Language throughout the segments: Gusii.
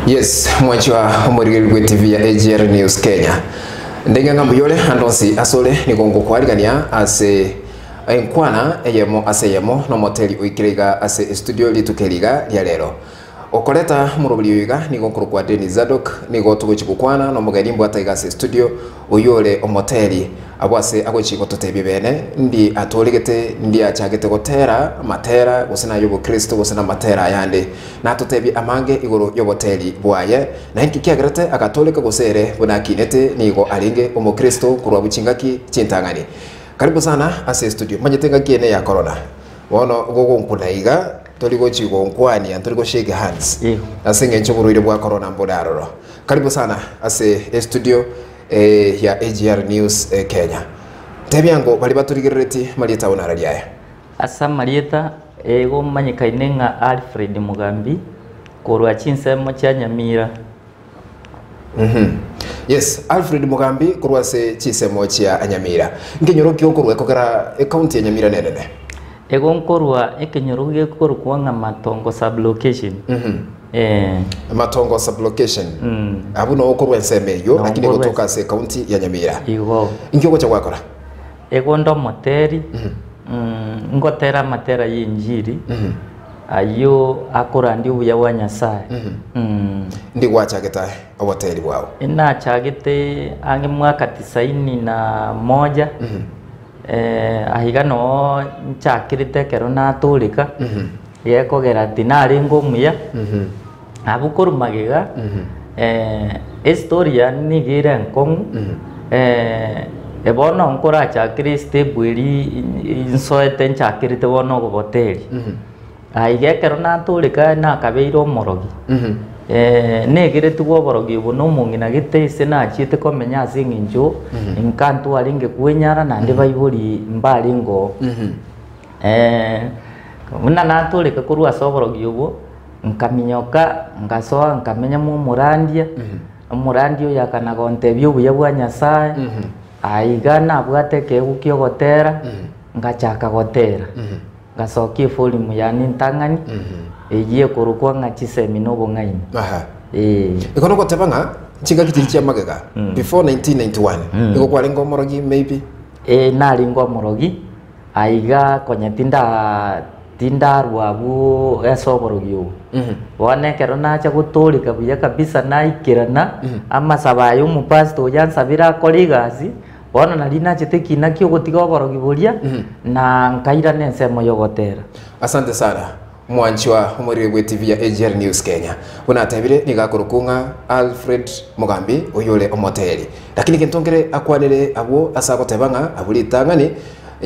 Yes, mwanchwa omorigereria bwe TV ya AGR News Kenya. Ndenge ng'a mbuya ore ande onsi asore nigo ngokwarigania ase enkwana eyemo ase eyemo nomoteri oikire iga ase estudio rituko eri iga ria rero. Okoreta omoroberi oyo iga nigo nkorokwa Dennis Zadok, nigo togochia gokwana nomogeni mbwate iga ase estudio, oyio ore omoteri, abwo ase agochia gototebia bene ndi atoregete, ndi achagete gotera amatera gose naye obokristo gose namatera ayande. Natotebie amange igoro y'oboteri bwaye, na inki kiagerete agatoreka gose ere buna akinete nigo arenge omokristo korwa abwo chingaki chintang'ani. Karibu sana ase estudio. Manyete engaki eye neya corona. Bono gogonkuna iga tori gochi gonkwania ntori go shake hands Igo. ase eng'encho oborwaire bwa corona mbore aroro. Karibu sana ase estudio eh, ya AGR News eh, Kenya. Tebia ango baria batorigerereti marieta ao nararia aya. Ase amarieta igo omanyekaine ng'a Alfred Mugambi korwa chinsemo chia Nyamira. Yes, Alfred Mugambi korwa ase chinsemo chia Nyamira. Nkenyoro ki okorwa ekogera ecounty ya Nyamira nenene? Igo nkorwa ekenyoro gekorokwa ng'a Matongo sub-location. Eh. Matongo sub-location. Mm. Abwo noo okorwa ensemo eyio, Noo lakini nkorwa gotoka ase ecounty ya Nyamira. Igo. Inki ogocha gwakora? Igo nde omoteri, ngotera amatera y'enchiri, ayio akorandia obuya bwa Nyasae. Ndi gwachagete oboteri bwao? Nachagete ang'e mwaka tisaini na moja, aiga noo nchakerete ekero natoreka, gekogera tinarenge omuya, Abwo korwa magega, estory yane nigo ere enkong'u, bono nkorachakere estep eria nsoete nchakerete bono oboboteri. Aiga ekero natoreka nakabeire omorogi, negeretigwe oborogi obo na omong'ina gete ase nachiete komenya ase eng'encho nka ntwarenge kwenyara naende baibori mbarenge oo. Buna natoreka korwa ase oborogi obwo, Nkaminyoka, ngasoa, nkamenya mw'omorandia, omorandia oyo akana gontebia obuya bwa Nyasae, aiga nabwate ekeegwa ki'ogotera, ngachaka gotera, ngasokia evolume yane entang'ani, eyio ekorokwa ng'a chisemi na obong'aini. Aha. Ee. Igo nogoteba ng'a chingaki chiria chia magega before 1991 nigo kwarenge omorogi maybe? Ee, narenge omorogi, Aiga konya tinda tindarwa abwo ase oborogi obo. Bono ekero nacha gotooreka buya kabisa naikerana, amasabo aya omopastor oyo ansabire akore egasi, bono nario nachete ekina kia ogotiga oborogi boria, na nkairana ensemo y'ogotera. Asante sana mwanchwa omoriri bwe TV ya AGR News Kenya. Buna atebire nigo akorokwa ng'a Alfred Mugambi oyore omoteri. Lakini gento nkere akwanire abwo ase agoteba ng'a abwo ritang'ani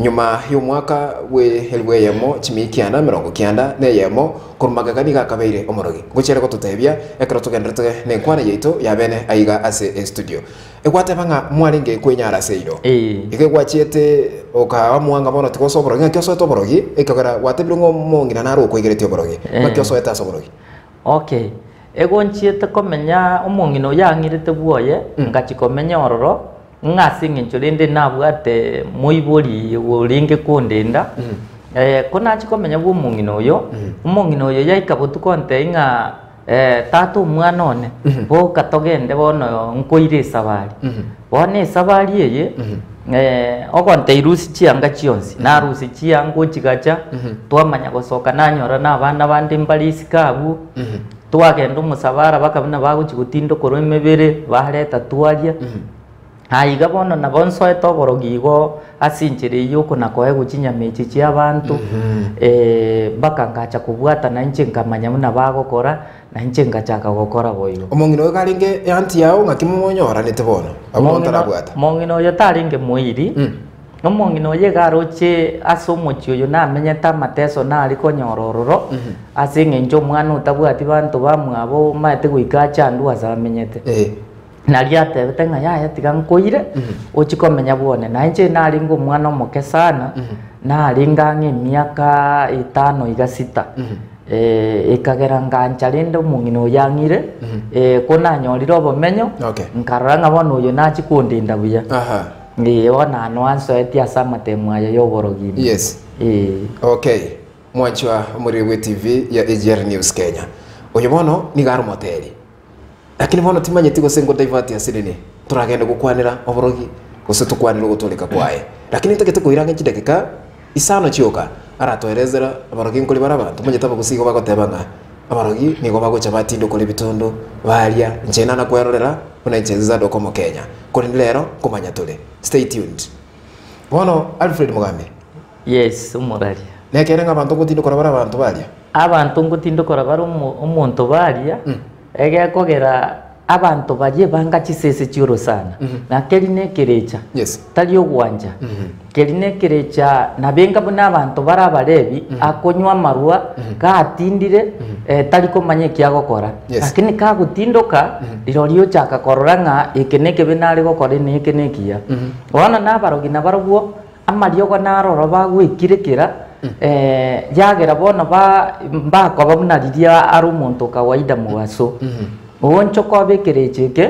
nyuma y'omwaka bwe elifu eyemo chimia kianda emerongo kianda na eyemo korwa magega nigo akabeire omorogi. Ngochia ere gototebia ekero togenderete nenkwana yaito ya bene aiga ase estudio. Egwateba ng'a mwarenge kwenyara ase eiro. Ee. Igo egwachiete okaamua ng'a bono tiga osoe oborogi, ng'aki osoete oborogi, ekiagera gwatebire ng'a omong'ina naro okoigeretie oborogi. Ng'aki osoete ase oborogi? Okay. Ego nchiete komenya omong'ina oyio ang'irete bwoye, ngachia komenya ororo, ng'a ase eng'encho rende nabwate moibori orenge kondenda, ko nachia komenya bwa omong'ina oyo, omong'ina oyo yaika botuko ontebia ng'a Tata omwana one, boka togende bono nkoire esabari. Bono esabari eye, ogontebia rusia chianga chionsi, narusia chianga ochigacha, twamanya gosoka nanyora na abana bande mbare isiko abwo, twagenda omosabara baka buna bagochia gotindokorwa emebere, bareta twaria. Aiga bono nabo nsoete oborogi igo ase enchera eyio okona-koegwa chinyama echi chi'abanto, mpaka ngacha kobwatana inche nkamanya buna bagokora, na inche ngachaka gokora boigo. Omong'ina oyo karenge eanti yao, ng'aki monyoranete bono? Abwo Mong'ina ntarabwata. mong'ina oyo tarenge moiri, omong'ina oyo iga aroche ase omochie oyo namenyete amateso nare konyora ororo, ase eng'encho omwana otabwati banto bamwabo omanyete goika achandwe ase amenyete. Nario atebete ng'a yaya tiga nkoire ochie komenya bwone. Na inche narenge omwana omoke sana, narenge ang'e emiaka etano iga sita. Ekagera ngancha rende omong'ina oyo ang'ire, ko nanyorire obomenyo, Okay. nkarora ng'a bono oyo nachie kondenda buya. Aha. Ee, bono ano ansoetie ase amatemo aya ya oborogi ime. Yes. Ee. Okay. Mwanchwa omoriri bwe TV ya AGR News Kenya. Oyo bono nigo are omoteri. Lakini bono timanyeti gose ngo divert ase nini, toragende gokwanera oborogi gose tokwanere ogotooreka kwaye. Lakini ntagete koira ang'e chidakika isano chioka aratoerezera abarogi nkori bare abanto. Omanyete abagusii igo bagoteba ng'a abarogi nigo bagocha batindokora ebitondo baria inche nana kwerorera buna inche Zadok Omokenya. Korende rero nkomanya tore. Stay tuned. Bono Alfred Mugambi. Yes, omoraria. Nekeene ng'a abanto ngotindokora bare abanto baria? Abanto ngotindokora bare omonto baria, egekogera abanto baria ebanga chisese chi'orosana, na keri nekerecha, Yes. tari ogwancha. Keri nekerecha nabenga buna abanto bare abarebi, akonywa amarwa, gatindire, tari komanya eki agokora. Yes. Lakini kagotindoka, rirorio ochaka korora ng'a eke nekebe nare gokora na eke nekiya. Bono nabarogi nabarobwo, Amariogo naroro bagwekirekera, yagera bono ba mbakoba buna riria are omonto o kawaida mogaso. Oonchoka obe ekerecha eke,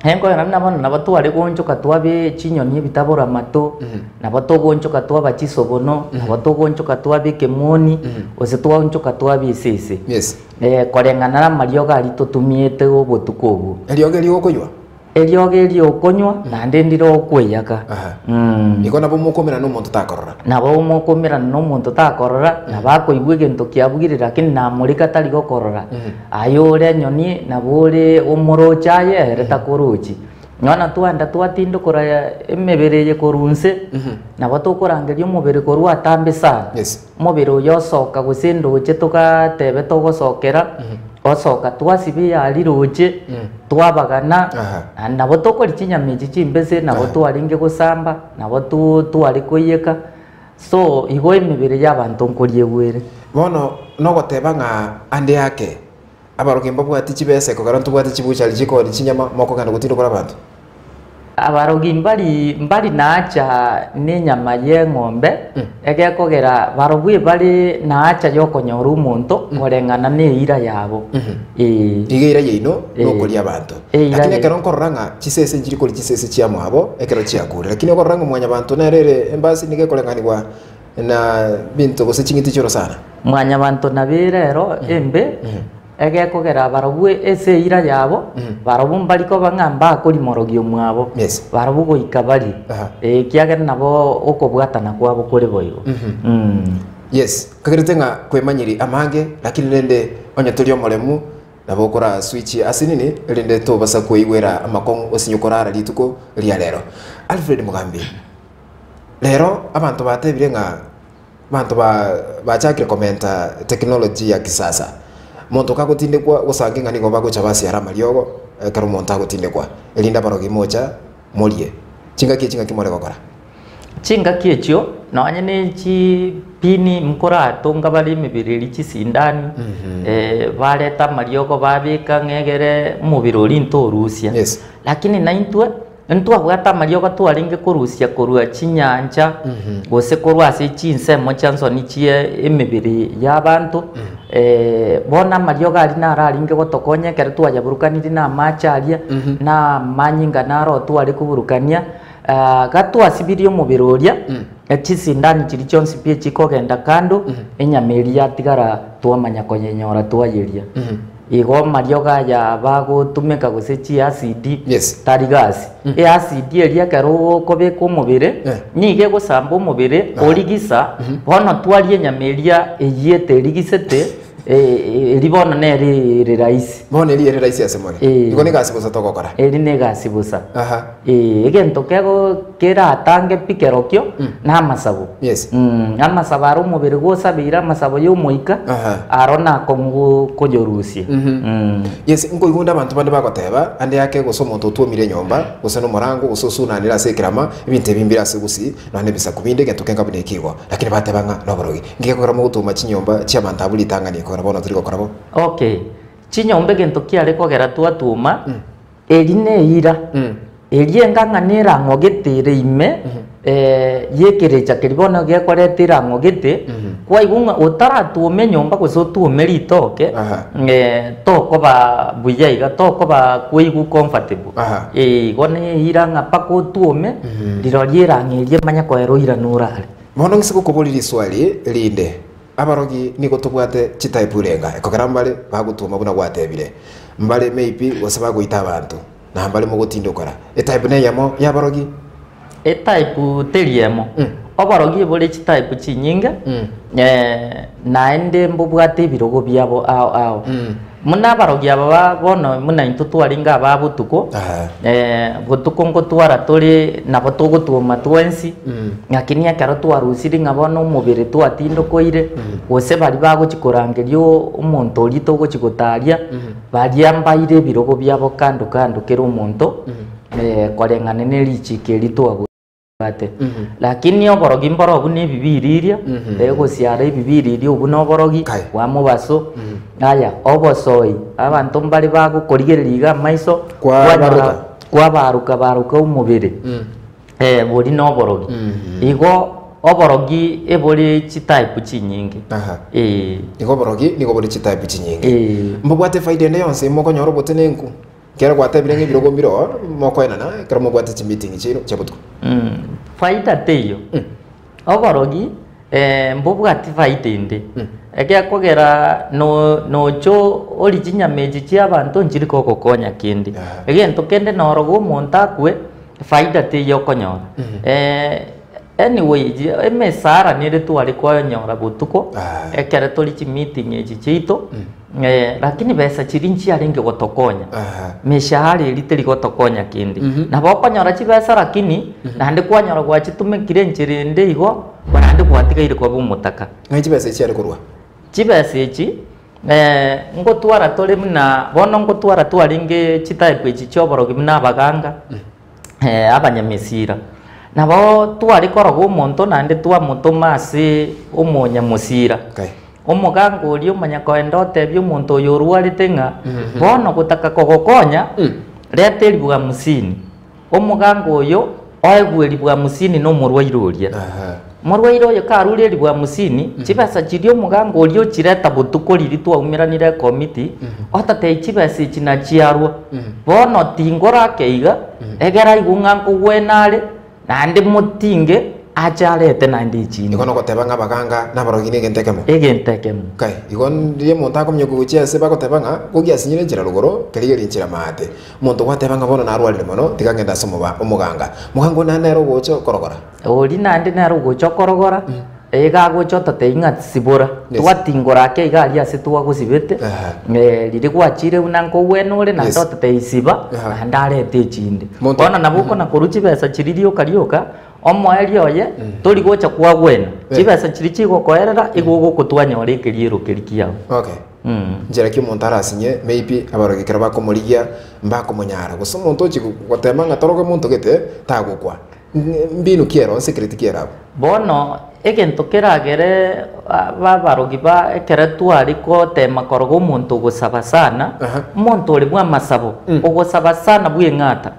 enkoera buna bono nabo tware goonchoka twabe chinyoni ebitabora amato, nabo togoonchoka twaba chisobono, nabo togoonchoka twaba ekemoni, gose twaonchoka twaba esese. Yes. Koreng'ana namariogo aria totumiete obotuko obwo. Eriogo erio okoywa? Eriogi erio okonywa, naende ndire okweyaka. Aha. Igo nabo mokomerana nomonto takorora. Nabo mokomerana nomonto takorora, nabo akoigwa egento kiabugire lakini namoreka tari gokorora. Aye ore enyoni, nabo ore omoroche aye, ere takorochi. Bono twaenda twatindokora emebere eye korwa inse, nabo tokorangeria omobere korwa atambe sana. Yes. Omobere oyo osoka gose ndoche togatebe togosokera, osoka twasiba eyari roche, twabagana, Aha. naende nabo tokoria chinyama echi chimbese, nabo twarenge gosamba, nabo to tware koiyeka, so igo emebere ya abanto nkoriegwa ere. Bono nogoteba ng'a ande ake, abarogi mbabwati chibesa ekogera ntobwate chibuchari chikoni chinyama mokogenda gotindokora abanto. Abarogi mbari mbari naacha nenyama y'eng'ombe, egekogera barobwo ebare naacha y'okonyora omonto koreng'ana neira yabo. Ee. Iga eira yaino nokoria abanto. Eira Lakini yaino. ekero nkorora ng'a chisese nchiri koria chisese chiamwabo ekero chiakure. Lakini okorora ng'a mwanyabanto nere ere embasi nigo ekoreng'anigwa na binto gose ching'iti chi'orosana. Mwanyabanto nabo ere ero embe, Egekogera barobwo ase eira yabo, barobwo mbari koba ng'a mbakori morogi omwabo, Yes. barobwo goika barie, Aha. ekiagera nabo okobwatana kwabo kore boigo. Mm. Yes, nkagerete ng'a kwemanyiri amange, lakini rende onye tori omoremu, nabo okora switch ase nini, erinde tobasa koigwera amakong'u osinye korara rituko ria rero. Alfred Mugambi, rero abanto batebire ng'a Abanto ba bachakire komenta technology ya kisasa. Monto kagotindekwa gosange ng'a nigo bagocha basiara amariogo ekero omonto agotindekwa, erinde abarogi mocha morie. Chingaki echi ng'aki more gokora? Chingaki echio nonye ne chipini nkoratonga bare emebere eria chisindani, bareta amariogo babeka ng'a egere omobere oria ntorusia. Yes. Lakini naintwe. Ntwabwate amariogo twarenge korusia korwa chinyancha, gose korwa ase chinsemo chia nsoni chie emebere y'abanto. Bono amariogo aria naro arenge gotokonya ekero twayaburukanirie na amache aria, na amanyinga naro tware koburukania, gatwasibirie omobere oria, chisindani chiria chionsi pi chikogenda kando, enyama eria yatigara twamanya koyenyora twayeria. Igo amariogo aya bagotumeka gose chiacid Yes. tari gasi. Eacid eria ekero okobeka omobere Eh. nigo egosamba omobere origisa bono twaria enyama eria eyiete erigisete eh, eri bono nere ere rahisi. Bono eri ere rahisi ase more. Eh. Igo negasi bosa togokora. Eri negasi bosa. Aha. Eh, egento kego keratange pi kerokio na amasabo. Yes. Mm, amasabo aro omobere gosabeire amasabo ya omoika Aha. aro nakong'u go- koyorusia. Mm. Yes, nkoigwa onde abanto bande bagoteba, ande ake gose omonto otwomire enyomba, gose nomorango, gose osunanire ase ekerama, ebinto ebi mbire ase gusii, nonya na ebisaku binde, egento kenga buna eki igo. Lakini bateba ng'a noborogi. Nki gekogera mogotwoma chinyomba chi'abanto abwo ritang'ani ekogera bono tori gokora bo? Okay, chinyomba egento kiare kogera twatwoma, Eri neira, eria engang'a nerang'o gete ere ime y'ekerecha keria bono gekoreta erang'o gete, kwaigwa ng'a otaratwoma enyomba gose otwome ritoke, Aha. tokoba buya iga, tokoba kwaigwa comfortable. Aha. Eh, igo neira ng'a mpaka otwome, rirorio erang'o eria emanye koera oirane orare. Bono ng'ise gokoboria riswali rinde. Abarogi nigo tobwate chitype irenga, ekogera mbare bagotwoma buna gwatebire, mbare maybe gose bagoita abanto, na mbare mogotindokora. Etype neyemo y'abarogi. Etype teri emo. Oborogi bore chitype chinyinge, naende mbobwate ebirogo biabo ao ao. Buna abarogi aba ba bono buna intwe twarenge aba botuko, botuko ngotwara tore nabo togotwoma twensi, lakini ekero twarusiri ng'a bono omobere twatindokoire, gose baria bagochi korangeria omonto oria togochi gotaria, baria mbaire ebirogo biabo kando kando kera omonto, koreng'ana ne richiko eri twabwate. Lakini oborogi mboro obwo na ebibiriria, egosiara ebibiriria obwo na oborogi Kai. bwa mobaso. Aya, obosoi, abanto mbare bagokorigereria iga amaiso, Kwa kwanyora baruka. kwabaruka baruka omobere. Boria na oborogi. Igo oborogi ebore chitype chinyinge. Aha. Eh. Igo oborogi nigo bore chitype chinyinge. Eh. Mbobwate efaida ende yonsi mokonyora obotenenku? Ekero gwatebire ng'a ebirogo mbire oo, mokoenana ekero mobwate chimeeting chiaino chia botuko. Faida teiyo. Oborogi mbobwati faida ende. Egekogera no nocho orie chinyama echi chia abanto nchiri kogokonya kende. Egento kende noroge omonto akwe, faida teiyo okonyora. Anyway, emesara nere tware konyora botuko, ekero tore chimeeting echi chiaito, lakini besa chiria nchiarenge gotokonya. Meshahara eria teri gotokonya kende. Nabo okonyora chibesa lakini, naende kwanyora gwachitumekire enchera ende igo, naende gwatigaire koba omotaka. Ng'ai chibesa echi chiare korwa? Chibesa echi, ngotwara tore buna, bono ngotwara twarenge chitype echi chioborogi buna abaganga, abanyamesira. Nabo tware koroga omonto naende twamotoma ase omonyamosira. Okay. Omoganga oria omanya koenda otebia omonto oyo orwarete ng'a bono gotaka kogokonya, reta eribu hamsini. Omoganga oyo oegwe eribu hamsini na omorwaire oria. Aha. Morwaire oyo karure eribu hamsini, chibesa chiria omoganga oria ochireta botuko riria twaumeranire ekomiti, otatebia chibesa echi nachiarwa. Bono tingora ake iga, egere aigwe ng'a nkogwena are, naende motinge ache arete naende echinde. Igo nogoteba ng'a abaganga na abarogi negento ekemo? Egento ekemo. Kai, igo ndiria omonto akominyoka gochia ase bagoteba ng'a gogiasinyire enchera rogoro, kerigerie enchera maate. Omonto gwateba ng'a bono narwarire mono, tiga ngende ase omoba omoganga. Moganga oyo naende nere ogocha okorogora. Oria naende nere ogocha okorogora, iga agocha ototebia ng'a sibora, Yes. twatingora ake iga aria ase twagosibete, Aha. riria gwachire buna nkogwena ore naende Yes. ototebia siba, Aha. naende arete echinde. Monto- Bono nabo okona korwa chibesa chiria rioka rioka, omoerio oye, tori gocha kwagwena, Eh. chibesa chiria chigokoerera, igo ogokotwanyora ekeriero keria kiago. Okay. Nchera ki omonto arasinye maybe abarogi ekero bakomorigia mbakomonyara, gose omonto ochia gotema ng'a toroge monto gete, tagokwa. Mbinu ki ero, secret ki ere abwo? Bono egento keragere abarogi ba ekero tware gotema koroga omonto ogosaba sana, omonto ore bw'amasabo, ogosaba sana bw'eng'ata.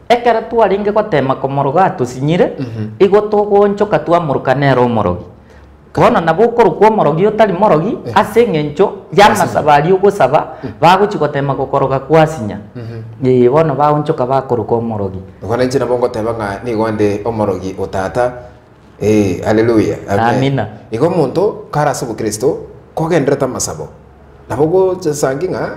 Ekero twarenge gotema komoroga atosinyire, igo togoonchoka twamoroka nere omorogi. Bono nabo okorokwa omorogi otari morogi ase eng'encho y'amasabo aria ogosaba, bagochia gotema gokoroga kwasinya. Ee, bono baonchoka bakoroka omorogi. Bono inche nabo ngoteba ng'a nigo nde omorogi o tata. Ee, haleluya. Amen. Amina. Igo omonto kare ase obokristo kogenderete amasabo, nabo ogosangi ng'a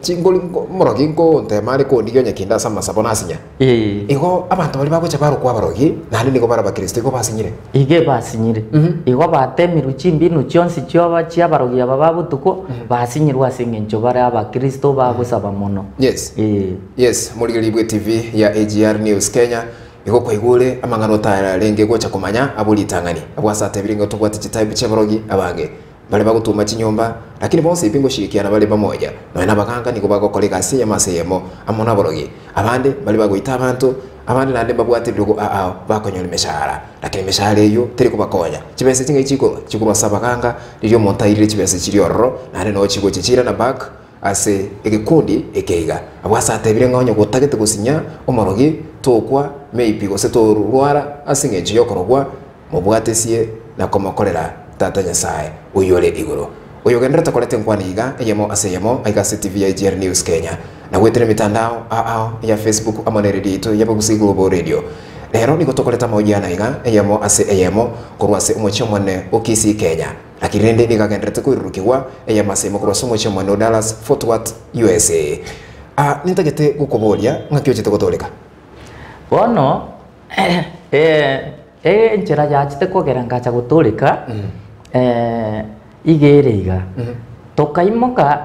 chingori omorogi nkontema are kondigia onye kinde ase amasabo nasinya. Ee. Igo abanto baria bagocha barokwa abarogi, naende nigo bare abakristo, igo basinyire. Igo ebasinyire. Igo batemirwe chimbinu chionsi chioba chi'abarogi aba ba botuko, basinyirwe ase engencho bare abakristo bagosaba mono. Yes. Ee. Yes, morigereria bwe TV ya AGR News Kenya, igo kwaigure amang'ana otararenge gocha komanya abwo ritang'ani. Abwo ase atebire ng'a tobwate chitype chi'abarogi abange. Baria bagotuma chinyomba, lakini bonsi pi ngoshirikiana bare pamoja. Nonya nabaganga nigo bagokora egasi eyemo ase eyemo amo naborogi. Abande mbaria bagoita abanto, abande naende mbabwate ebirogo ao bakonyora emeshahara. Lakini emeshahara eyio teri kobakonya. Chibesa ching'ai chikorwa? Chikorwa ase abaganga, riria omonto airire chibesa chiria ororo, naende noo chigochia chiirana back ase egekundi eke iga. Abwo ase atebire ng'a onye gotagete gosinya omorogi, tokwa, maybe gose torwara ase eng'encho yokorogwa, Mobwatesie na komokorera Tata Nyasae oyore igoro. Oyogenderete koreta enkwana iga eyemo ase eyemo aiga ase TV ya AGR News Kenya, na goetera emitandao ao ao ya Facebook amo ne radio yaito ya Abagusii Global Radio. Rero nigo tokoreta amahojiano aiga eyemo ase eyemo korwa ase omochie omonene o Kisii Kenya. Lakini rende nigo agendererete koirurukigwa ey'amasemo korwa ase omochie omonene o Dallas, Fort Worth, USA. Aa, nintagete gokoboria, ng'aki ochete gotooreka? Bono enchera yachete kogera ngacha gotooreka, iga ere iga, tokaimoka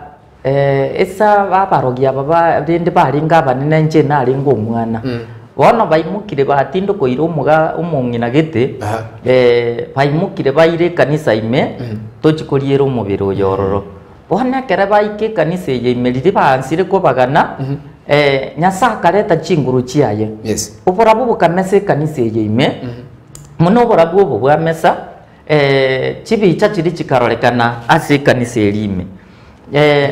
ase abarogi aba ba rende barenge abanene inche narenge omwana, bono baimokire batindokoire omoga omong'ina gete, baimokire baire ekanisa ime, tochi koriera omobere oyo ororo. Bono ekero baika ekanisa eye ime riria baansire kobagana, Nyasae akareta chinguru chiaye, Yes. oborabu bokamesa ekanisa eye ime, buna oborabu obo bwamesa, chibicha chiria chikarorekana ase ekanisa eria ime.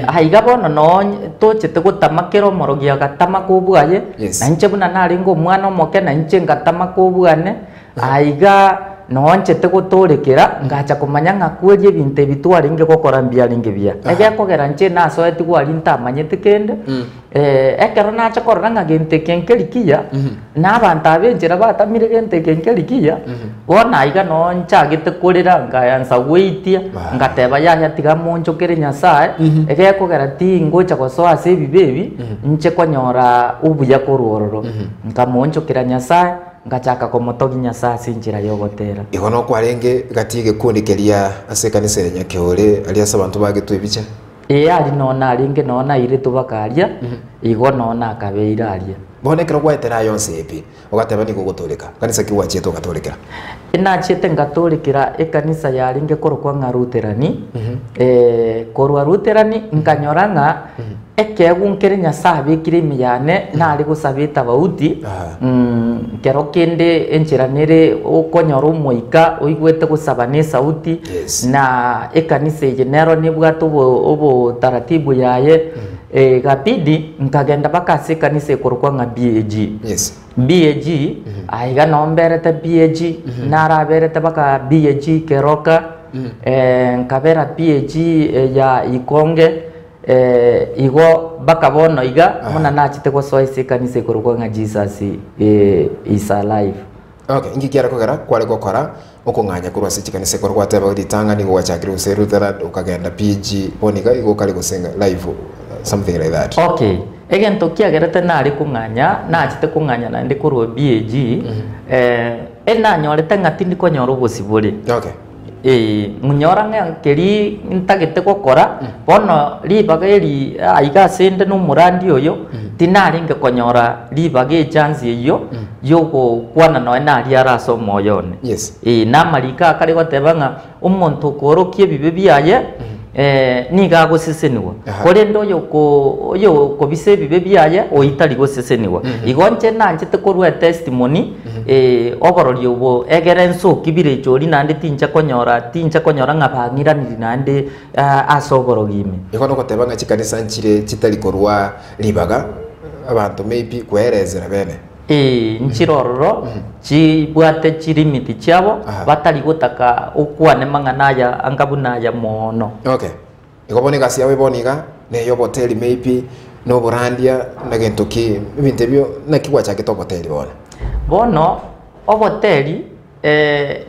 Aiga bono noo tochete gotama kera omorogi agatama kobwaye, Yes. na inche buna narenge omwana omoke na inche ngatama kobwane, Aiga noo nchete gotorekera, ngacha komanya ng'a kweri ebinto ebi twarenge gokora mbiarenge buya. Egekogera inche nasoetigwe aria ntamanyeti kende, ekero nacha korora ng'a gento eke nkeri kiya, na abanto aba enchera batamire gento eke nkeri kiya, bono aiga noo nchagete korera nkaansa gweitia, ngateba yaya tiga monchokere Nyasaye, egekogera tingocha gosoa ase ebibe ebi, nche konyora obuya korwa ororo. Nkamoonchokera Nyasaye. Ngachaka komotogia Nyasae ase enchera y'ogoteera. Igo nokwarenge gati y'egekundi keria ase ekanisa ya Nyakeore, aria ase abanto bagetwe ebicha. Ee, aria noo narenge, noo nairetwe baka aria, igo noo nakabeire aria. Bono ekero gwaetera aya onsi pi, ogateba nigo ogotooreka, kanisa ki gwachiete ogatoorekera? Nachiete ngatoorekera ekanisa yarenge korokwa ng'a Lutherani, korwa Lutherani nkanyora ng'a Ekeegwa nkere Nyasae abekire ime yane nare gosaba etabauti, nkero kende enchera nere okonyora omoika oigwete gosaba na esauti, Yes. na ekanisa eye nero nebwate obo obotaratibu yaye, egabidi nkagenda mpaka ase ekanisa ekorokwa ng'a BAG. Yes. BAG, aiga noo mberete BAG, naraberete mpaka BAG Keroka, nkabera BAG ya Ikonge, Igo mpaka bono iga buna nachete gosoa ase ekanisa ekorokwa ng'a Jesus is Alive. Okay, inki kiare kogera kware gokora okong'anya korwa ase chikanisa ekero gwateba ritang'ani igo gwachakire gose Lutheran okagenda PG bono iga igo okare gose ng'a live something like that. Okay, egento kiagerete nare kong'anya, nachete kong'anya naende korwa BAG, enanyorete ng'a tindi konyora obosibore. Okay. Ee, ng'unyora ng'a keria ntagete gokora, bono ribaga eri aiga ase 'nde na omorandi oyo, tinarenge konyora ribaga echance eyio yogokwana nonya naria are ase omoyo one. Yes. Ee, na amariko akare goteba ng'a omonto okoorokia ebibe biaye nigo agosesenigwa, Aha. korende oyoko oyokobisa ebibe biaye oyio tari gosesenigwa. Igo inche nanchete korwa etestimony oborori obo egere nsoki birecha oria naende tincha konyora tincha konyora ng'a bang'iraniri naende ase oborogi ime. Igo nogoteba ng'a chikanisa nchire chitari korwa ribaga abanto maybe kwerezera bene. Ee, nchire ororo chibwate chilimiti chiabo Aha. batari gotaka okwane mang'ana aya anga buna aya moono. Okay. Igo bono egasi yabo bono iga neye oboteri maybe na oborandia na gento ki ebinto ebio naki gwachakete oboteri bono? Bono oboteri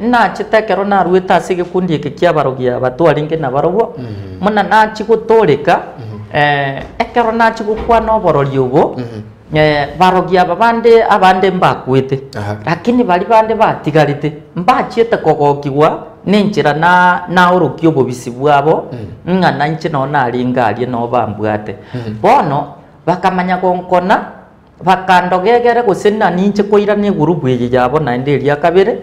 nachete ekero naruete ase egekundi eke kia abarogi aba twarenge nabarobwo, buna nachia gotoreka, ekero nachia gokwana oborori obo, barogi aba bande abande mbakwete, Aha. lakini baria bande batigarete, mbachiete kogokigwa nenchera na naorokia obobisi bwabo, ng'a nainche noo narenge aria noo bambwate. Bono, bakamanya gonkona. Bakandogegera gose ng'a ninche koirana egurubu eye yabo naende eria kabere,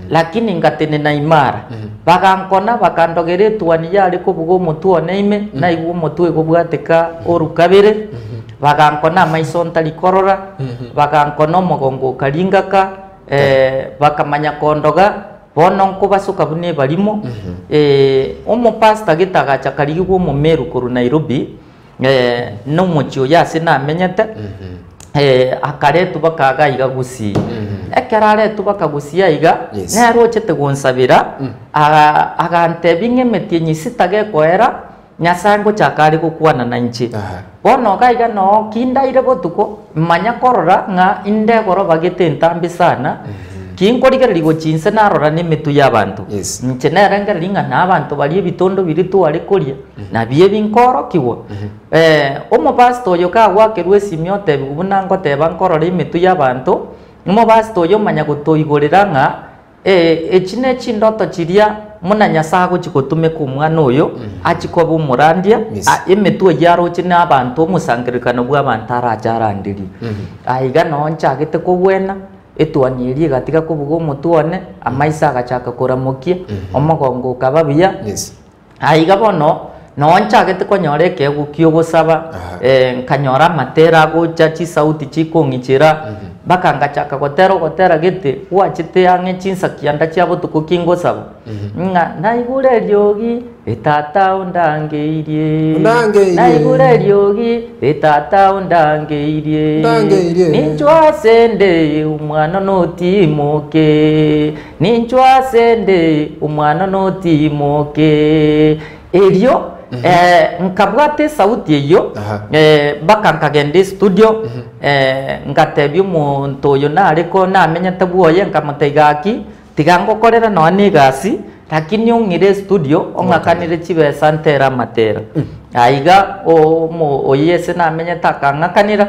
lakini ngatenena imara. Bagankona, bakandogera etuani yare kobuga omotwe one ime, naigwa omotwe egobwateka oru kabere. Bagankona amaiso ntari korora, bagankona omogongo okaringaka, bakamanya kondoga, bono nkobasoka buna ebarimo. Omopastor gete agacha akarigigwa omomeru korwa Nairobi, Nomochie oyo ase namenyete, akaretwa baka iga iga gusii. Ekero aretwa baka gusii aiga, Yes. nere ochete gonsabera, agantebia ng'a emetienyi sita gekoera, Nyasae ngochaka are gokwana nainche. Aha. Bono iga iga noo kindaire botuko, manya korora ng'a inde egoroba gete entambe sana. Kinkorigereria gochia inse narora nemetwe y'abanto. Yes. Inche nerengereria ng'a na abanto baria ebitondo biria tware koria, nabio ebi nkoorokigwa. Omopastor oyo kagwakerwa esimi otebigwa buna ngoteba nkorora emetwe y'abanto, omopastor oyo omanya gotoigorera ng'a echi ne chindoto chiria muna Nyasae agochia gotumeka omwana oyo, achie koba omorandia, Yes. emetwe eyio aroche na abanto, omosangererekano bw'abanto arache aranderie. Aiga noo nchagete kobwena, Etuoni eria egatiga kobuga omotwe one, amaiso agachaka koramokia, omogongo okaba buya. Yes. Aiga bono, noo nchagete konyora ekeegwa ki'ogosaba, Aha. nkanyora amatera agocha, chisauti chikong'ichera, mpaka ngachaka gotera ogotera gete, gwachete ang'e chinsa kianda chia botuko kingosaba, ng'a naigure eriogi, Tata ondangeirie, Ondangeirie. naigure eriogi, Tata ondangeirie, Ondangeirie. ninchwe ase nde omwana notimoke, ninchwe ase nde omwana notimoke. Erio nkabwata esauti eyio, Aha. mpaka nkagenda estudio, ngatebia omonto oyo nare ko namenyete bwoye, nkamotebia gaki, Tiga ngokorere nonya na egasi, lakini ong'ire estudio ong'akanere chibesa ntere amatera. Aiga omo oyio ase namenyete akang'akanera.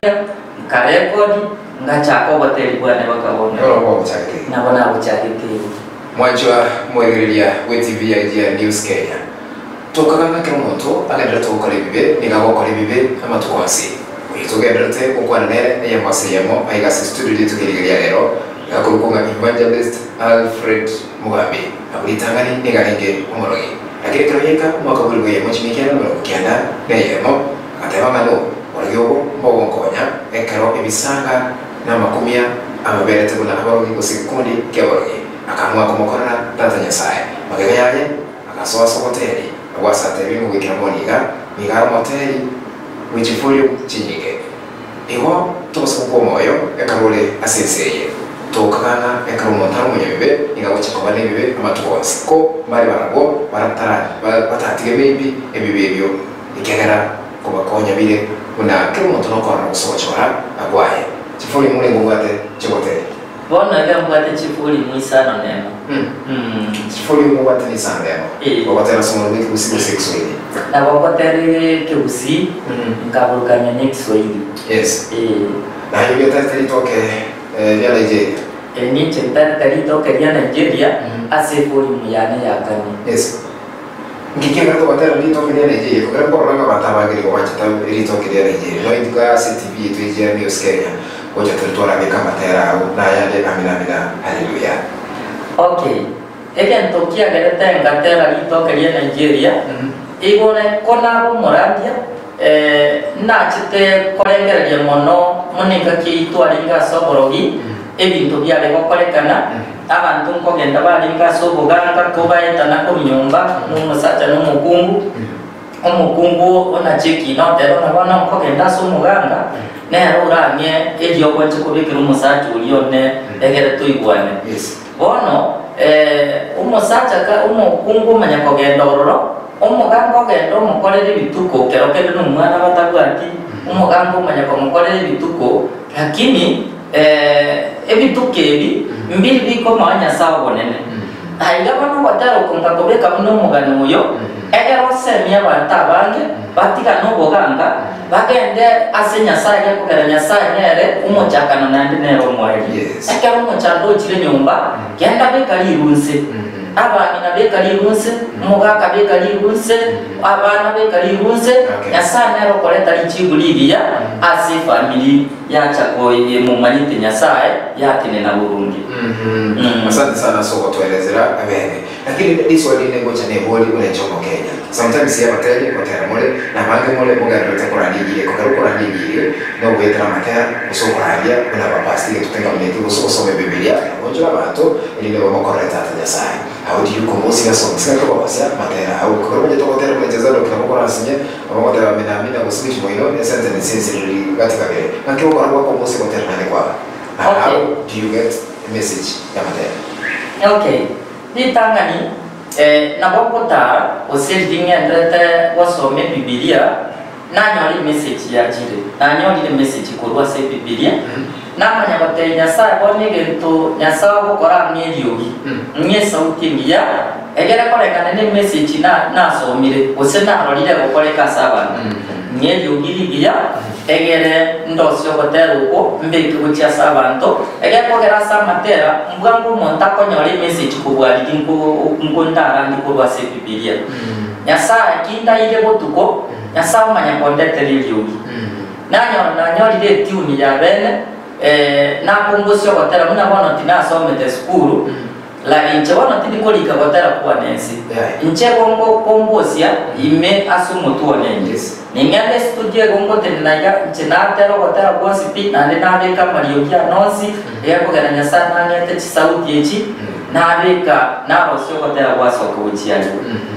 Nkarekodi, ngachaka oboteri bwane baka bono. Noro gwagochagete iga. Nabo nagochagete igo. Mwanchwa moegereria bwe TV ya AGR News Kenya. Tokaga ng'a kera omonto agenderete gokora ebibe nigo agokora ebibe amatuko onsi. Oyo togenderete gokwana nere eyemo ase eyemo aiga ase estudio rituko eri riria rero. Gakorokwa ng'a Evangelist Alfred Mugambi, abwo ritang'ani nigo arenge omorogi. Lakini ekero yaika omwaka bw'elifu eyemo chimia kianda na emerongo kianda na eyemo, agateba ng'a no borogi obwo mbogonkonya ekero ebisanga na amakumia amoberete buna aborogi gose egekundi ki'aborogi. Akaamua komokorera Tata Nyasae. Magega yaye agasoa ase oboteri, agwo ase atebirie ng'a goikera bono iga nigo are omoteri bwe chivolume chinyinge. Igo tobasa gokwa omoyo ekero ore ase ense eye. Tokaga ng'a ekero omonto are omonyabibe nigo agochia koba nebibe amatuko onsi. Ko mbare barabwo batatige maybe ebibe ebio ekiagera kobakonya bire buna kera omonto nokorora gose gochora agwaye. Chifori morenge obwate chigotebi. Bono iga mbwate chifori mu isano nemo. Chifori omobwate ni isano nemo. Ee. Ogotera ase omonwa bw'ekegusii gose ekiswahili? Nabo ngotera ekegusii nkaburukania na ekiswahili. Yes. Ee. Naye oria otarete ritoke ria Nigeria? Ee, ninche ntarete ritoke ria Nigeria ase evolume yane ya kane. Yes. Nki kiagera togotera ritoke ria Nigeria? Kogera nkorora ng'a abanto abange nigo banchete ritoke ria Nigeria. Nonya intwe ase TV yaito echi ya News Kenya, gocha tore twarabeka amatera ao, na ayande amina amina haleluya. Okay, egento kiagerete ngatera ritoke ria Nigeria, igoro ko naba omorandia, nachete korengereria mono mono engaki eyio twarenge ase oborogi, ebinto biare gokorekana, abanto nkogenda barenge ase oboganga kobaetana korwa nyomba, na omosacha na omokungu, omokungu onache ekina oteba ng'a bono nkogenda ase omoganga, nere orang'e eriogo nche kobekera omosacha oria one egere toigwane. Bono omosacha ka omokungu omanya kogenda ororo, omoganga ogenda omokorera ebituko kero kende na omwana batabwati, omoganga omanya komokorera ebituko, lakini ebituko ebi mbiri bikomoa Nyasae obonene. Aiga bono ogotera oko nkakobeka buna omogano oyo, egere osemie abanto abange batigane oboganga, bagende ase Nyasae gekogera Nyasae nere omochakano naende nere omoerio. Yes. Ekero omochando ochire nyomba, genda beka rirunse, abang'ina beka rirunse, omogaka beka rirunse, abana beka rirunse, Okay. Nyasae nere okoreta richibu rigiya ase efamiri yacha koyemomanyete Nyasae yatenena boronge. Asante sana ase ogotoelezera abene. Lakini riswali rinde ngocha nebori buna inche Omokenya. Sometimes abateri ngotera more na abange more mogendererete korandia enchiri ekogera okorandia enchiri nogoetera amatera gose okorandia buna abapastor egetute nkamineti gose gosoma ebibilia na goonchora abanto erinde bamokorere Tata Nyasaye. How do you compose your songs? Ng'aki okogosia amatera ao ekogera omanyete ogotera buna inche Zadok nabo koransinye nabo ngoteba amina amina gose gochia moino esentence ensiriri gati kabere. Ng'aki ogokora gwakombosia gotera naende kwaba? Na how do you get a message y'amatera? Okay, ritang'ani nabo ngotara gose riria ng'enderete gosoma ebibilia, nanyora emessage yachire. Nanyorire emessage korwa ase Ebibilia, namanya gotebia Nyasae bono egento Nyasae ogokora ng'a eriogi, ng'a esauti engiya, egere koreng'ana na emessage na nasomire gose narorire egokoreka ase abanto, ng'a eriogi rigiya, egere ndosie ogotera okwo mbeke gochia ase abanto, egere kogera ase amatera mbwango omonto akonyora emessage kobua riria nko nko ndarandie korwa ase Ebibilia. Nyasae ki ndaire botuko, Nyasae omanye kondetera eriogi. Nanyora nanyorire etiuni ya bene, eh, nakombosia ogotera buna bono tinasomete esukuru, la inche bono tindi korika gotera kwane ense. Inche igo ngokombosia ime ase omotwe one inche. Ning'ende estudio igo ngotenena iga, inche natera ogotera gwonsi pi, naende nabeka amariogi ane onsi, egekogera Nyasae nang'ete chisauti echi, Nabeka narosia ogotera gwasoka gochia aria.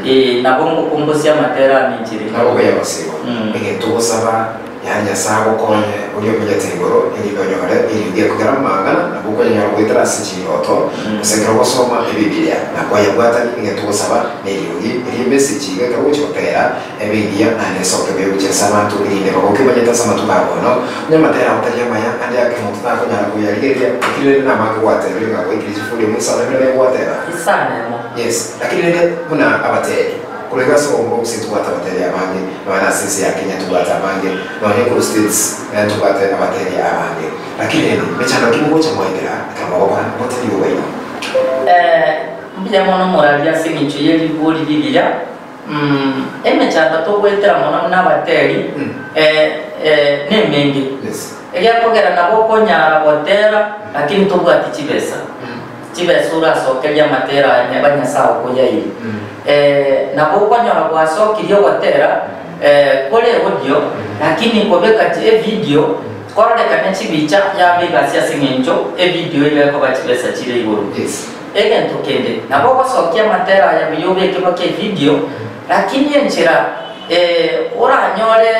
Ee, nabo ngokombosia amatera ane enchera Nabo koyarosigwa, egento ogosaba, yaani Nyasae agokonye oria omenyete igoro, erinde onyore eriogi ekogera amang'ana, nabo okonyanyora goetera ase chiroto, gose ekero ogosoma Ebibilia, na kwayabwatani, egento ogosaba neriogi erie emessage iga ekero ogochia gotera, ebe engiya naende esoke buya gochia ase abanto, erinde bagoke omanyete ase amatuko aya bono, onye amatera abo tari amaya, ande ake omonto takonyara koyarigereria, lakini rende namange gwatebire ng'a gwaikire chifuri emo isano emere naye gwateba. Isano emo. Yes, lakini rende buna abateri, korwa iga ase obongo gose ntobwate abateri abange, nonya ase ense ya Kenya ntobwate abange, nonya korwa States ntobwate abateri abange. Lakini rende mechando ki mogocha mwaetera ekero mogokora oboteri obo bwaino? Mbuya mono moraria ase eng'encho ye ribori rigiya. Emechando togoetera mono buna abateri nemenge, egiakogera nabo okonyara gotera lakini tobwati chibesa, chibesa orasokerie amatera aya neba Nyasae okoyaire. Nabo okonyora gwasokirie ogotera kore audio lakini kobeka evideo kororekane chibicha yaba egasi ase eng'encho evideo iga ekoba chibesa chire igoro. Egento kende, nabo ogosokia amatera aya buya obeke baka evidio, lakini enchera oranyore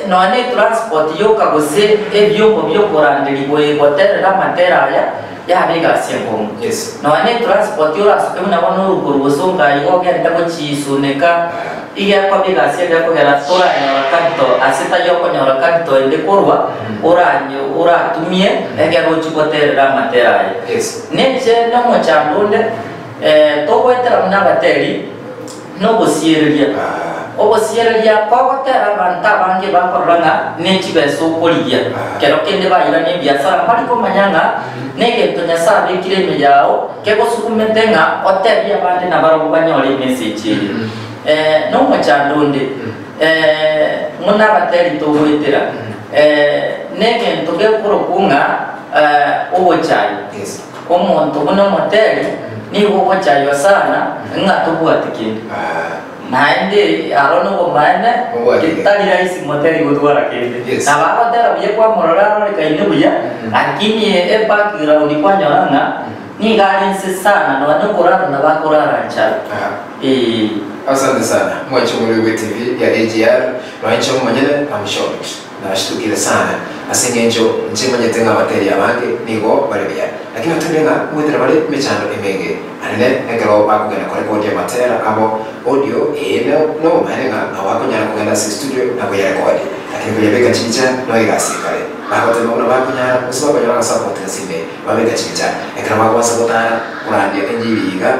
nonya ne etransport yoka gose ebiombo biokoranderia goterera amatera aya yaba egasi enkong'u. Nonya ne etransport orasoke buna bono oruko rw'osongo aye iga ogende gochisuneka, iga ekoba egasi ende ekogera toranyora capital ase tari okonyora capital ende korwa oratumie ekero ochia goterera amatera aya. Ninche nomochando onde togoetera buna abateri nobosiereria. Obosiereria kogotera abanto abange bakorora ng'a nechibesa okorigia, kero kende bairana ebiasara mbari komanya ng'a negento Nyasae abekire ime yao kegosugumete ng'a otebie abande nabarabwo banyore emessage eye. Nomochando onde buna abateri togoetera negento gekorokwa ng'a Ogochaywa. Omonto buna omoteri nigo ogochaywa sana ng'a tobwati kende. Naende aro nobomaene tari rahisi moteri gotwara kende. Nabo agotera buya kwamorora arorekaine buya, lakini ebackground kwanyora ng'a nigo are inse sana nonya okorara nabo akorara nchara. Ee. Asante sana mwanche omorwegwa bwe TV ya AGR nonya inche omonyene am shocked. Nashitukire sana ase engencho inche manyete ng'a abateri abange nigo bare buya, lakini otebire ng'a ngoetera bare emechando emenge. Anene ekero bakogenda korekodia amatera abo audio, ee nobomaene ng'a nabo bakonyara kogenda ase estudio na koyarekodi, lakini koyabeka chibicha no egasi ekare. Bagoteba buna bakonyara gose bakonyora agasupport gose ime babeka chibicha. Ekero bagwansa gotara korandia enjiri iga,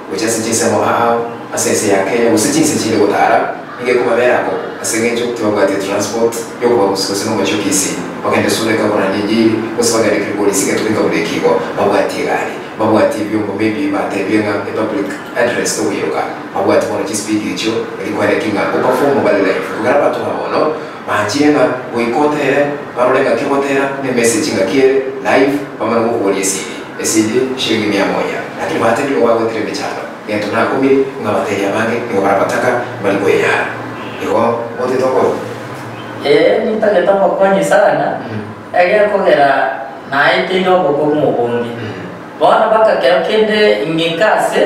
gochia ase chinsemo ao ase ense ya Kenya gose chinse chinde gotara, nigo ekobabera akong'u ase engencho tibabwati etransport yokobarusia gose nomochie o Kisii bagende Suneka korania enjiri gose bagende Kilgoris egetuko buna ekigo babwati egari babwati ebiombo maybe batebire ng'a epublic address tokoiroka babwati bono chispeed echio erikwereki ng'a goperform bare live kogera abanto ba bono banchire ng'a goika otere barore ng'aki ogotera ne message ng'aki ere live bamanye gokoboria esidi. Esidi shilingi mia moja. Lakini batebi nigo bagwetire emechando, gento nakumire ng'a abateri abange nigo barabataka mbari kwenyara. Igo motete okonya? Ee, nintagete obokonyi sana, egekogera naeteire obokong'u obonge. Bono mpaka kero kende ing'ike ase,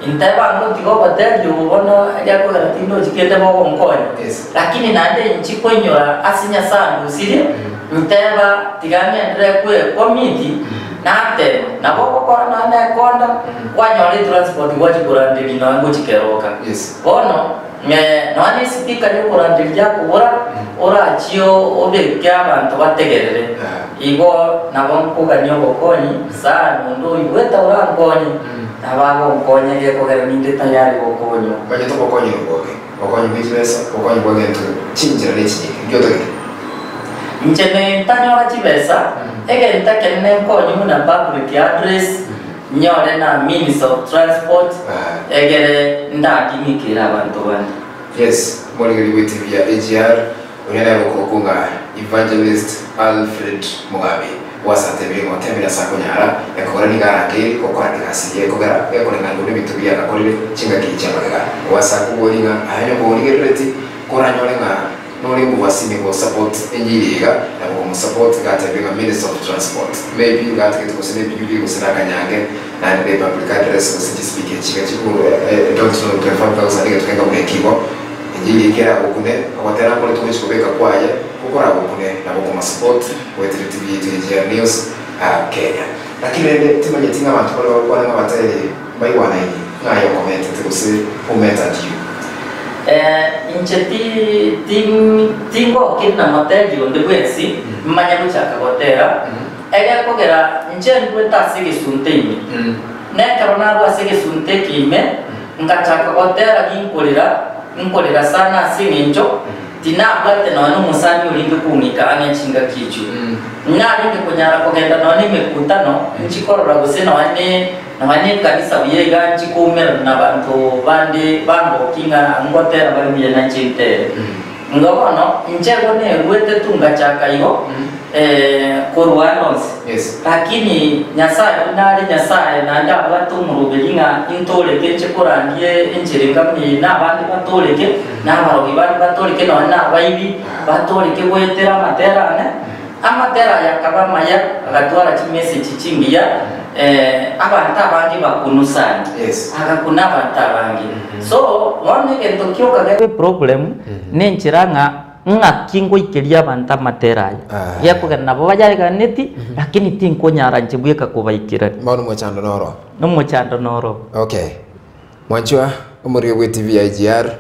inteba ngotiga obotebi obo bono egekogera tindochi kende bogonkonya. Lakini naende inchi koinyora ase Nyasae andusirie, Nteba, Tiga ng'enderere kwekomiti, nateba, nabo ogokora nonya nekonda, kwanyora etransport gwachia koranderia nonya ngochia keroka. Bono. Nonya ne esipika yokoranderia yakobora, orachie obeke abanto bategerere. Igo nabo nkogania obokonyi sana, onde oigwete orankonye, nabo agonkonya gekogera ninde tayari gokonywa. Omanyete obokonyi nobwoke, obokonyi bwe chibesa, obokonyi bwa gento, chinchera ne chinyinge, nki otagete? Inche ntanyora chibesa, egento ekenene nkonywe buna public address, Nyore na means of transport egere ndaking'ikere abanto bande. Yes, omorigereria bwe TV ya AGR oria nere okorokwa ng'a Evangelist Alfred Mugambi gwasatebire ng'a otebire ase akonyara ekogera nigo arangeiri gokora egasi eye ekogera gekoreng'anigwa nebinto biria agakorire chingaki echi amagega. Gwasa koboria ng'a aye onye korigerereti koranyore ng'a Nore ngobasime go support enjiri iga nabo komo support gatebie ng'a minister of transport maybe gatagete gose ne epikipiki gose na akanyange naende ne public address gose chispeaker echi iga chikogorwa I don't know 25,000 egento kenga buna eki igo enjiri eke eragokune ogotera nkore togochi kobeka kwaye gokoragokune nabo komo support goetera TV yaito ya GR News Kenya. Lakini rende timanyeti ng'a abanto baria bagokwana ng'a batari mbaigwanaini ng'a aye okomentete gose who mentored you. Inche tingokiri na moteri onde bwensi manye gochaka gotera, egekogera inche ndwete ase egesunte ime. Nekero narwa ase egesunte eke ime, ngachaka gotera ginkorera, nkorera sana ase eng'encho tinabwate nonya nomosani orenge kong'ika ang'e chingaki echio. Narenge konyara kogenda nonya nemekutano, inchi korora gose nonya ne Nonya nekanisa buya iga nchi koumerana nabanto bande bangoki ng'a ngotera bare buya nainche ntere. Igo bono inche igo neruete tu ngachaka igo korwa ande onsi. Lakini Nyasaye buna are Nyasaye naende abwate omoroberi ng'a intoreke inche korandie enchera enga buna eye na abande batoreke, na abarogi bande batoreke nonya na abaibi batoreke goetera amatera ane. Amatera aya akaba amaya, agatwara chimeseji chingiya, abanto abange bakunusana, agakuna abanto abange. So, bono egento kioka gebe problem, nenchera ng'a ng'aki ngoikeria abanto amatera aya. Gekogera nabo bayaeganeti, lakini tinkonyara inche bweka kobaikerania. Bono omochando noro. Omochando noro. Okay. Mwanchwa, omorwio bwe TV ya AGR.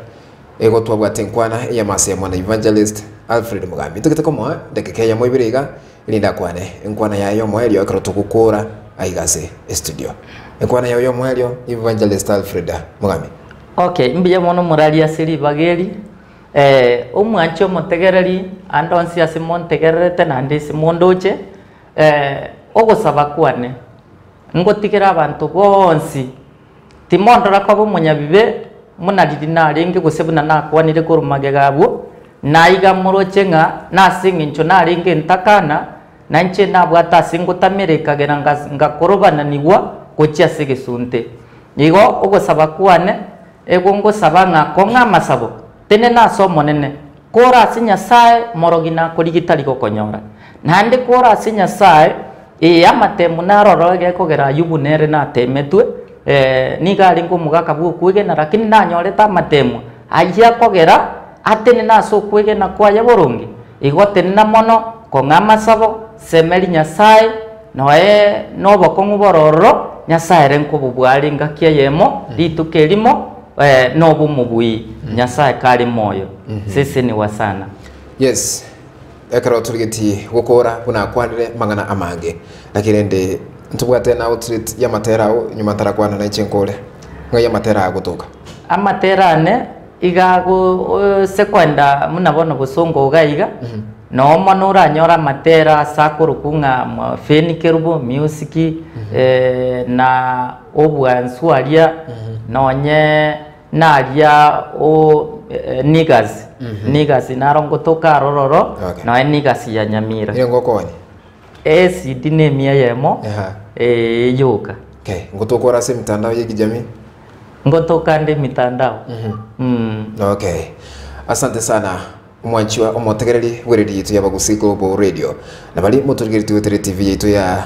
Igo twabwate enkwana ey'amase ya mwana Evangelist Alfred Mugambi. Ntogete komoa dakika eyemo ibere iga erinde akwane enkwana yaye y'omoerio ekero togokora aiga ase estudio. Enkwana yao y'omoerio Evangelist Alfred Mugambi. Okay, mbuya mono moraria ase ribaga eri. Omwanche omotegereri ande onsi ase montegererete naende ase mondoche, ogosaba kwane, ngotigere abanto bonsi Timondora koba omonyabibe buna riria narenge gose buna nakwanire korwa magega abwo, na iga moroche ng'a nase engencho narenge ntakana, na inche nabwate ase ngotamera ekagera ngakorobananigwa gochia ase egesunte. Igo ogosaba kwane ego ngosaba ng'a kong'a amasabo, tenena ase Omonene, kore ase Nyasae morogi nakorigia tari gokonyora. Naende kore ase Nyasae, ee, amatemu naro ororo egekogera Ayubu nere natemetwe, nigo arenge omogaka bw'okwegena, lakini nanyorete amatemu ayio akogera atenene ase okwegena kwaye boronge. Igo tenena mono, kong'a amasabo, semeria Nyasae, noe nobokong'u bore ororo, Nyasae ere nkobobua are engaki eyemo, rituko erimo, nobe omobui, Nyasae kare moyo. Seseniwa sana. Yes, ekero torigetie gokora buna akwanire mang'ana amange, naki rende ntobwate na outlet y'amatera ao nyuma ntarakwana nainche nkore, ng'ai amatera agotoka? Amatera ane iga ago ase kwenda buna bono bosongo iga iga, noo mono oranyore amatera ase akorokwa ng'a Fenny Kerubo Music, na obwansu aria nonye naria o Niggas, Niggas naro ngotoka arororo, Okay. noe Niggas ya Nyamira. Nigo ngokonya? Acid ne emia eyemo, Aha. yoka. Okay, ngotokora ase emitandao ya ekijamii? Ngotoka nde emitandao. Okay. Asante sana omwanchwa omotegereri bw'eredio yaito ya Abagusii Global Radio. Na baria motorigeretie goetera TV yaito ya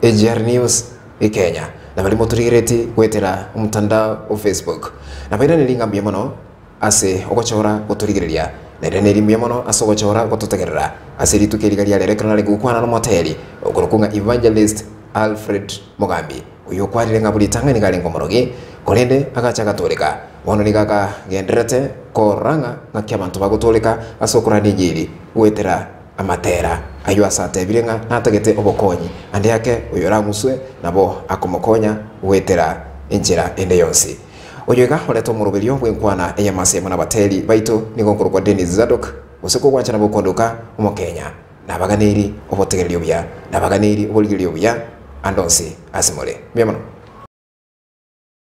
AGR News Kenya. Na baria motorigeretie goetera omotandao o Facebook. Nabairanerie ng'a mbuya mono ase ogochora gotorigereria. Nairanerie mbuya mono ase ogochora gototegerera ase rituko eri iga ria rero ekero nare gokwana nomoteri okorokwa ng'a Evangelist Alfred Mogambi. Oyokwarire ng'a buri ritang'ani nigo arenge omorogi, korende agacha agatoreka. Bono nigo akagendererete korora ng'a ng'aki abanto bagotooreka ase okorania enchiri goetera amatera ayio ase atebire ng'a natagete obokonyi ande ake oyorang'uswe nabo akomokonya goetera enchera ende yonsi. Oyo iga orete omoroberio bw'enkwana eyemo ase eyemo nabateri baito nigo nkorokwa Dennis Zadok gose kogwancha nabo okondoka Omokenya. Nabaganeiri obotegereri obuya, nabaganeiri oborigereria obuya ande onsi ase more. Mbuya mono.